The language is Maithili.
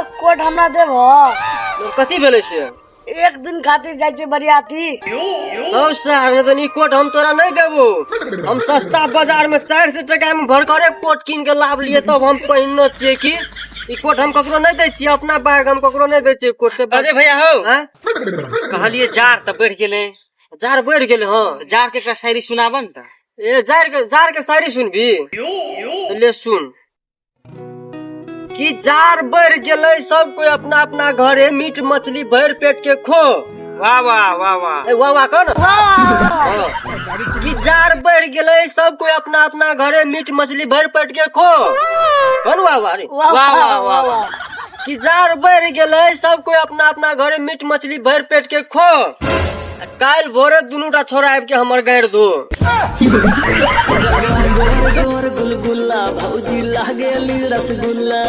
कोट हमरा देबो? कथी भेलै से? एक दिन खातिर जाइ छै बरियाती। हौ सार, नहि तऽ ई कोट हम तोरा नहि देबो। हम सस्ता बाजार में 400 टका में भरकरे कोट कीन के लाभ लिए, तब हम पहिनने छियै। की ई कोट हम ककरो नहि दै छियै, अपना बैग हम ककरो नहि दै छियै कोट से। अजय भैया हौ। आँय? कहलिए जार तऽ बढ़ि गेलै। जार बढ़ि गेलै, हँ। जार के एकटा शायरी सुनाबन तऽ। ए, जार के शायरी सुनबी? तऽ ले सुन कि जार बढ़ि गेलै, सब कोई अपना अपना घरे, मीट मछली भरि पेट के खो। वाह वाह वाह वाह! ए, वाह वाह कह ना। हाँ। कि जार बढ़ि गेलै, सब कोई अपना अपना घरे, मीट मछली भरि पेट के खो। कौन वाह वाह रे? वाह वाह, वाह वाह, वाह वाह। वाह! कि जार बढ़ि गेलै, सब कोई अपना अपना घरे, मीट मछली भरि पेट के खो, आ काल्हि भोरे दुनू टा छोरा आबि के हमर गाड़ि दो। गोर गुलगुल्ला, भौजी लागेली रसगुल्ला।